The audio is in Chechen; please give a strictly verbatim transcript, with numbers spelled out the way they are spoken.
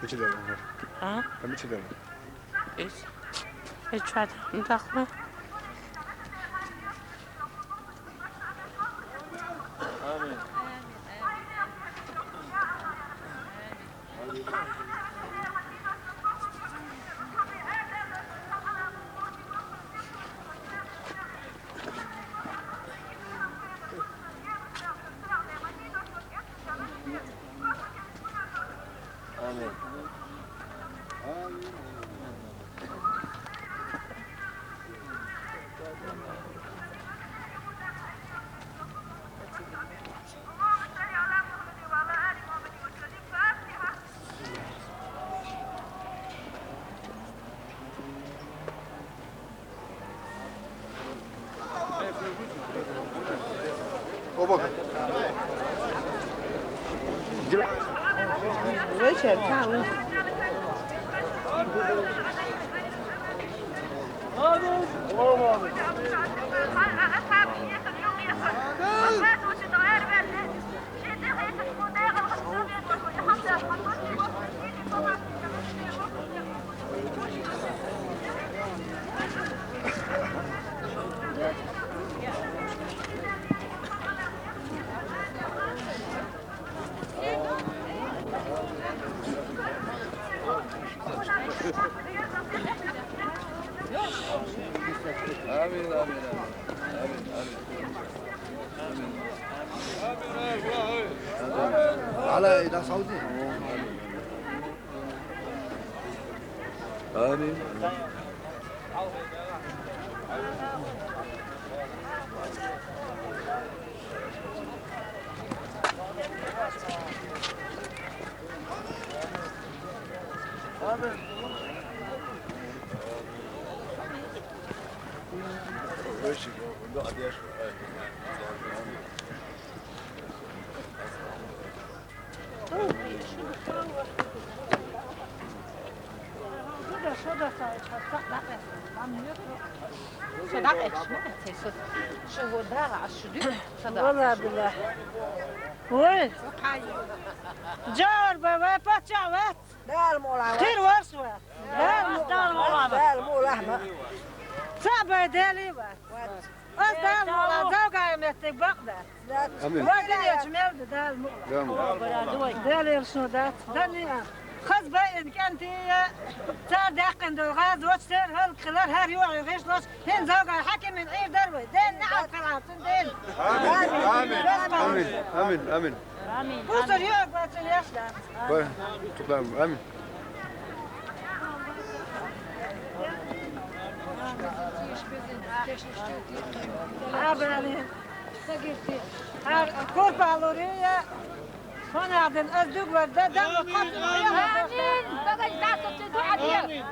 Biçilerim. Ha? Ben biçilerim. Üç. Üç adam takma. Amin. Amin, amin, amin. Amin, amin. Amin. Ala ila Saudi. Amin. Валла билла. Вай. Жар ба, вай пача вац. Дал мола вац. Хир варш вац. Дал мола вац. Дал мола ма. Ца бай дали вац. Аз дал мола завгай меттиг бакъда. Амин. Вай дали яч мел дал мола. Дал мола. Дали яч дац. Дали а. Хаз бай ин кантия. Цар дакъин до газ вач сер хал килар хар юа геш лоч. Хин завгай хакимин ир дар вай. Ден на алкалатин ден. Амин. Амин. Амин. Амин. Амин. Амин. Амин. Амин. Амин. Амин. Амин. Абрали. Ар курпалурия. Хонадын аз дуг варда, дам. Амин. Багаж дату дуа дия. Амин.